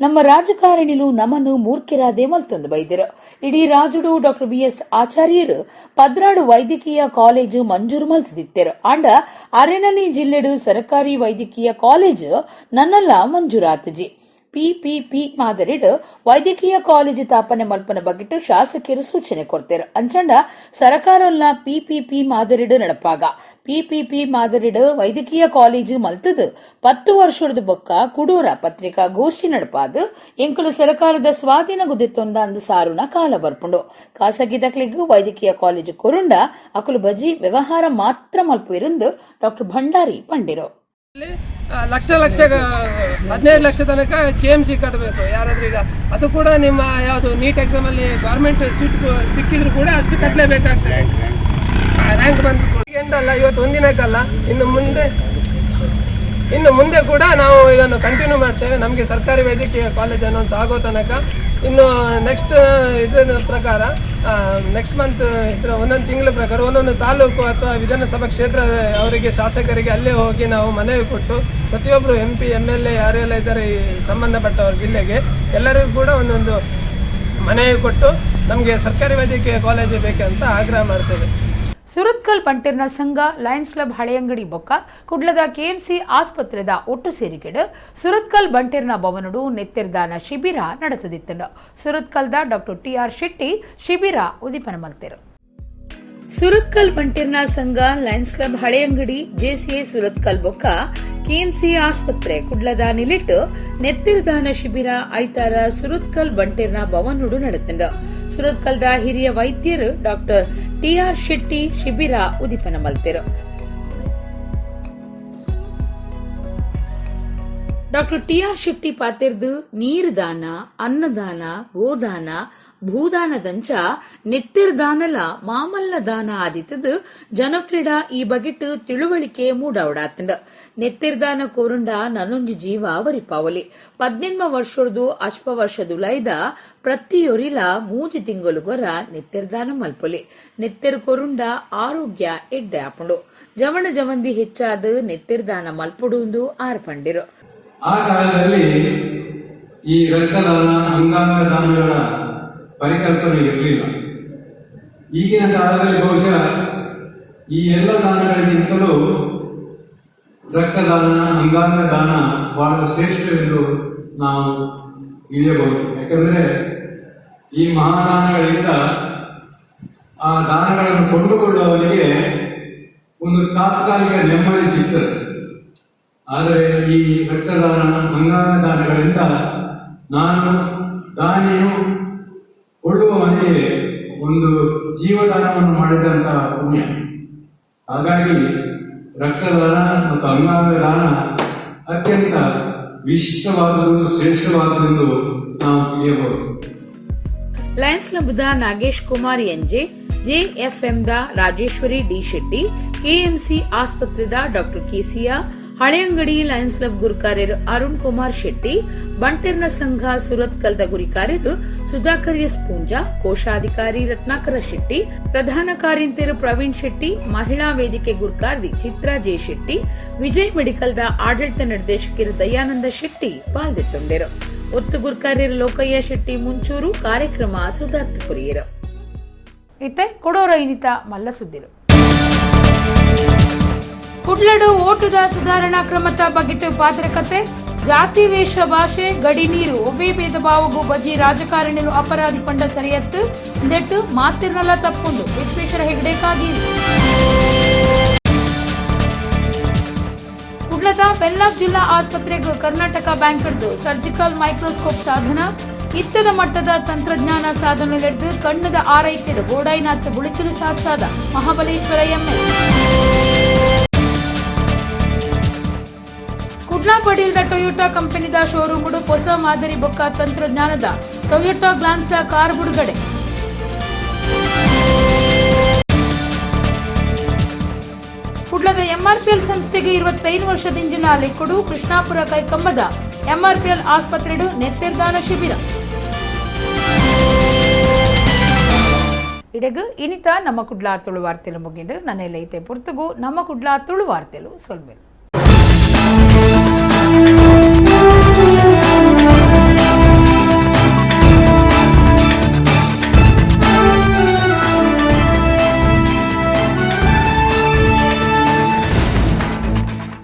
ನಮ್ಮ ರಾಜಕಾರಣಿಲು ನಮನು ಮೂರ್ಖೆರಾದೆ ಮಲ್ತೊಂದು ಬೈದರು. ಇಡೀ ರಾಜುಡು ಡಾಕ್ಟರ್ ಬಿ ಎಸ್ ಆಚಾರ್ಯರು 16 ವೈದ್ಯಕೀಯ ಕಾಲೇಜು ಮಂಜೂರು ಮಲ್ತಿದ್ದರು. ಆಂಡ ಅರೆನನಿ ಜಿಲ್ಲೆಡು ಸರ್ಕಾರಿ ವೈದ್ಯಕೀಯ ಕಾಲೇಜು ನನ್ನಲ್ಲ ಮಂಜೂರಾತಜಿ. ಪಿಪಿಪಿ ಮಾದರಿಡು ವೈದ್ಯಕೀಯ ಕಾಲೇಜು ತಾಪನೆ ಮಲ್ಪನ ಬಗ್ಗಿಟ್ಟು ಶಾಸಕರು ಸೂಚನೆ ಕೊಡ್ತೇರು. ಅಂಚಂಡ ಸರಕಾರಲ್ಲ ಪಿಪಿಪಿ ಮಾದರಿಡು ನಡಪಾಗ ಪಿಪಿಪಿ ಮಾದರಿಡು ವೈದ್ಯಕೀಯ ಕಾಲೇಜು ಮಲ್ತದು 10 ವರ್ಷದ ಬೊಕ್ಕ ಕುಡೂರ ಪತ್ರಿಕಾ ಗೋಷ್ಠಿ ನಡಪಾದು ಎಂಕುಲು ಸರ್ಕಾರದ ಸ್ವಾಧೀನ ಗುದಿತ್ತೊಂದ ಅಂದು ಸಾರುನ ಕಾಲ ಬರ್ಪುಂಡು. ಖಾಸಗಿ ದಕ್ಲಿಗೂ ವೈದ್ಯಕೀಯ ಕಾಲೇಜು ಕೊರುಂಡ ಅಕುಲು ಬಜಿ ವ್ಯವಹಾರ ಮಾತ್ರ ಮಲ್ಪು ಇರಂದು ಡಾಕ್ಟರ್ ಭಂಡಾರಿ ಪಂಡಿರು. ಲಕ್ಷ ಲಕ್ಷ 15 ಲಕ್ಷ ತನಕ ಕೆ ಎಮ್ ಸಿ ಕಟ್ಟಬೇಕು ಯಾರಾದರೂ. ಈಗ ಅದು ಕೂಡ ನಿಮ್ಮ ಯಾವುದು ನೀಟ್ ಎಕ್ಸಾಮಲ್ಲಿ ಗೌರ್ಮೆಂಟ್ ಸೀಟ್ ಸಿಕ್ಕಿದ್ರು ಕೂಡ ಅಷ್ಟು ಕಟ್ಟಲೇಬೇಕಾಗ್ತದೆ. ರ್ಯಾಂಕ್ ಬಂದು ಎಂಟಲ್ಲ ಇವತ್ತು ಒಂದಿನಕ್ಕಲ್ಲ, ಇನ್ನು ಮುಂದೆ ಕೂಡ ನಾವು ಇದನ್ನು ಕಂಟಿನ್ಯೂ ಮಾಡ್ತೇವೆ. ನಮಗೆ ಸರ್ಕಾರಿ ವೈದ್ಯಕೀಯ ಕಾಲೇಜ್ ಅನೌನ್ಸ್ ಆಗೋ ತನಕ ಇನ್ನು ನೆಕ್ಸ್ಟ್ ಇದರ ಪ್ರಕಾರ ನೆಕ್ಸ್ಟ್ ಮಂತ್ ಇದರ ಒಂದೊಂದು ತಿಂಗಳ ಪ್ರಕಾರ ಒಂದೊಂದು ತಾಲೂಕು ಅಥವಾ ವಿಧಾನಸಭಾ ಕ್ಷೇತ್ರ ಅವರಿಗೆ ಶಾಸಕರಿಗೆ ಅಲ್ಲೇ ಹೋಗಿ ನಾವು ಮನವಿ ಕೊಟ್ಟು ಪ್ರತಿಯೊಬ್ಬರು M P M L A ಯಾರೆಲ್ಲ ಇದ್ದಾರೆ ಈ ಸಂಬಂಧಪಟ್ಟವ್ರ ಜಿಲ್ಲೆಗೆ ಎಲ್ಲರಿಗೂ ಕೂಡ ಒಂದೊಂದು ಮನವಿ ಕೊಟ್ಟು ನಮಗೆ ಸರ್ಕಾರಿ ವೈದ್ಯಕೀಯ ಕಾಲೇಜು ಬೇಕಂತ ಆಗ್ರಹ ಮಾಡ್ತೇವೆ. ಸುರತ್ಕಲ್ ಪಂಟಿರ್ನ ಸಂಘ ಲಯನ್ಸ್ ಕ್ಲಬ್ ಹಳೆಯಂಗಡಿ ಬೊಕ್ಕ ಕುಡ್ಲದ ಕೆಎಂಸಿ ಆಸ್ಪತ್ರೆದ ಒಟ್ಟು ಸೇರಿಕೆಡು ಸುರತ್ಕಲ್ ಬಂಟಿರ್ನ ಭವನಡು ನೆತ್ತಿರ್ದಾನ ಶಿಬಿರ ನಡೆಸದಿತ್ತು. ಸುರತ್ಕಲ್ದ ಡಾಕ್ಟರ್ ಟಿ ಆರ್ ಶೆಟ್ಟಿ ಶಿಬಿರ ಉದೀಪನ ಮಲ್ತೆರು. ಸುರತ್ಕಲ್ ಬಂಟಿರ್ನ ಸಂಘ Lions club Haleyangadi JCA Surathkal ಬೊಕ್ಕ ಕೆಎಂಸಿ ಆಸ್ಪತ್ರೆ ಕುಡ್ಲದ ನಿಲಿಟ್ಟು ನೆತ್ತಿರ್ದಾನ ಶಿಬಿರ ಐತಾರ ಸುರತ್ಕಲ್ ಬಂಟಿರ್ನ ಭವನುಡು ನಡೆತಂಡ. ಸುರತ್ಕಲ್ದ ಹಿರಿಯ ವೈದ್ಯರು ಡಾಕ್ಟರ್ ಟಿ ಆರ್ ಶೆಟ್ಟಿ ಶಿಬಿರ ಉದೀಪನ ಮಲ್ತೆರು. ಡಾಕ್ಟರ್ ಟಿ ಆರ್ ಶೆಟ್ಟಿ ಪಾತಿರ್ದು ನೀರುದಾನ, ಅನ್ನದಾನ, ಗೋದಾನ, ಭೂದಾನದಂಚ ನೆತ್ತಿರ್ದಾನಲ ಮಾಮಲ್ಲ ದಾನ ಆದಿತ್ತದು ಜನಕ್ರೀಡಾ ಈ ಬಗೆಟ್ ತಿಳುವಳಿಕೆ ಮೂಡಾವಡಾತಂಡ. ನೆತ್ತಿರ್ದಾನ ಕೋರುಂಡ ನನೊಂಜಿ ಜೀವ ವರಿಪಾವಲಿ. 18 ವರ್ಷೊಡ್ದು ಅಶ್ಪ ವರ್ಷದುಲೈದ ಪ್ರತಿಯೊರಿಲ 3 ತಿಂಗಳುಗೊರ ನೆತ್ತಿರ್ದಾನ ಮಲ್ಪೊಲಿ. ನೆತ್ತೆರ್ ಕೊರುಂಡ ಆರೋಗ್ಯ ಎಡ್ಡೆ ಆಪುಂಡು. ಜವಣ ಜವಂದಿ ಹೆಚ್ಚಾದ ನೆತ್ತಿರ್ದಾನ ಮಲ್ಪುಡುಂದು ಆರ್ ಪಂಡಿರು. ಆ ಕಾಲದಲ್ಲಿ ಈ ರಕ್ತದಾನ ಅಂಗಾಂಗ ದಾನಗಳ ಪರಿಕಲ್ಪನೆ ಇರಲಿಲ್ಲ. ಈಗಿನ ಕಾಲದಲ್ಲಿ ಬಹುಶಃ ಈ ಎಲ್ಲ ದಾನಗಳಿಗಿಂತಲೂ ರಕ್ತದಾನ ಅಂಗಾಂಗ ದಾನ ಬಹಳ ಶ್ರೇಷ್ಠವೆಂದು ನಾವು ತಿಳಿಯಬಹುದು. ಯಾಕಂದರೆ ಈ ಮಹಾದಾನಗಳಿಂದ ಆ ದಾನಗಳನ್ನು ಕೊಂಡುಕೊಳ್ಳುವವನಿಗೆ ಒಂದು ತಾತ್ಕಾಲಿಕ ನೆಮ್ಮದಿ ಸಿಗ್ತದೆ. ಆದರೆ ಈ ರಕ್ತದಾನ ಅಂಗಾಂಗ ದಾನಗಳಿಂದ ನಾನು ದಾನಿಯು ಕೊಳ್ಳುವವನಿಗೆ ಒಂದು ಜೀವದಾನವನ್ನು ಮಾಡಿದಂತಹ ಪುಣ್ಯ. ಹಾಗಾಗಿ ರಕ್ತದಾನ ಮತ್ತು ಅಂಗಾಂಗ ದಾನ ಅತ್ಯಂತ ವಿಶಿಷ್ಟವಾದುದು, ಶ್ರೇಷ್ಠವಾದುದೆಂದು ನಾವು ತಿಳಿಯಬಹುದು. ಲಯನ್ಸ್ ಕ್ಲಬ್ದ ನಾಗೇಶ್ ಕುಮಾರ್ ಎನ್ಜೆ, ಜೆಎಫ್ಎಂದ ರಾಜೇಶ್ವರಿ ಡಿ ಶೆಟ್ಟಿ, ಕೆಎಂಸಿ ಆಸ್ಪತ್ರೆದ ಡಾಕ್ಟರ್ ಕೆಸಿಯಾ, ಹಳೆಯಂಗಡಿ ಲಯನ್ಸ್ ಕ್ಲಬ್ ಗುರುಕಾರ್ಯರು ಅರುಣ್ ಕುಮಾರ್ ಶೆಟ್ಟಿ, ಬಂಟೆರ್ನ ಸಂಘ ಸುರತ್ಕಲ್ದ ಗುರಿಕಾರ್ಯರು ಸುಧಾಕರ್ ಎಸ್ ಪೂಂಜಾ, ಕೋಶಾಧಿಕಾರಿ ರತ್ನಾಕರ ಶೆಟ್ಟಿ, ಪ್ರಧಾನ ಕಾರ್ಯಂತೆರು ಪ್ರವೀಣ್ ಶೆಟ್ಟಿ, ಮಹಿಳಾ ವೇದಿಕೆ ಗುರುಕಾರ್ದಿ ಚಿತ್ರಾ ಜೆ ಶೆಟ್ಟಿ, ವಿಜಯ್ ಮೆಡಿಕಲ್ದ ಆಡಳಿತ ನಿರ್ದೇಶಕರು ದಯಾನಂದ ಶೆಟ್ಟಿ ಪಾಲ್ದೆತ್ತೊಂಡೆರು. ಒತ್ತು ಗುರ್ಕಾರ್ಯರು ಲೋಕಯ್ಯ ಶೆಟ್ಟಿ ಮುಂಚೂರು ಕಾರ್ಯಕ್ರಮ ಸುಧಾರ್ಥ ಕೊರಿಯರು. ಇತ್ತೆ ಕೊಡೋರ ಇನಿತ ಮಲ್ಲ ಸುದ್ದಿರು. ಕುಡ್ಲಡು ಓಟುದ ಸುಧಾರಣಾ ಕ್ರಮದ ಬಗೆಟ್ ಪಾತ್ರಕತೆ, ಜಾತಿ ವೇಷ ಭಾಷೆ ಗಡಿ ನೀರು ಒಬ್ಬೇ ಭೇದ ಭಾವಗೂ ಬಜಿ ರಾಜಕಾರಣಿಲು ಅಪರಾಧಿ ಪಂಡ ಸರಿಯತ್ತು ದೆಟ್ಟು ಮಾತಿರ್ನಲ್ಲ ತಪ್ಪುಂಡು ವಿಶ್ವೇಶ್ವರ ಹೆಗಡೆ ಕಾಗೇರಿ. ಕುಡ್ಲದ ವೆನ್ಲಾಕ್ ಜಿಲ್ಲಾ ಆಸ್ಪತ್ರೆಗೂ ಕರ್ನಾಟಕ ಬ್ಯಾಂಕ್ ಸರ್ಜಿಕಲ್ ಮೈಕ್ರೋಸ್ಕೋಪ್ ಸಾಧನ, ಇತ್ತದ ಮಟ್ಟದ ತಂತ್ರಜ್ಞಾನ ಸಾಧನಲೆಡ್ದು ಕಣ್ಣದ ಆರೈಕೆಡು ಬೋಡಾಯಿನಾಥ್ ಬುಳಿಚುಲಿ ಸಾಸಾದ ಮಹಾಬಲೇಶ್ವರ ಎಂಎಸ್. ಕುಡ್ಲಾ ಪಡೀಲ್ದ ಟೊಯೋಟಾ ಕಂಪನಿದ ಶೋರೂಮ್ಡು ಹೊಸ ಮಾದರಿ ಬೊಕ್ಕ ತಂತ್ರಜ್ಞಾನದ ಟೊಯೋಟಾ ಗ್ಲಾನ್ಸಾ ಕಾರ್ ಬಿಡುಗಡೆ. ಕುಡ್ಲದ ಎಂಆರ್ಪಿಎಲ್ ಸಂಸ್ಥೆಗೆ 25 ವರ್ಷದಿಂಜಿನ ಲೆಕ್ಕಡು ಕೃಷ್ಣಾಪುರ ಕೈಕಂಬದ ಎಂಆರ್ಪಿಎಲ್ ಆಸ್ಪತ್ರೆಡು ನೆತ್ತೆರ್ದಾನ ಶಿಬಿರ. ಇಡೆಗು ಇನಿತ ನಮ್ಮ ಕುಡ್ಲಾ ತುಳು ವಾರ್ತೆಲು ಮುಗಿಂಡು ನನ್ನೆಲ್ಲ ಐತೆ ಪುರ್ತುಗು ನಮ್ಮ ಕುಡ್ಲಾ ತುಳು ವಾರ್ತೆಲು ಸೊಲ್ಮೆಲು.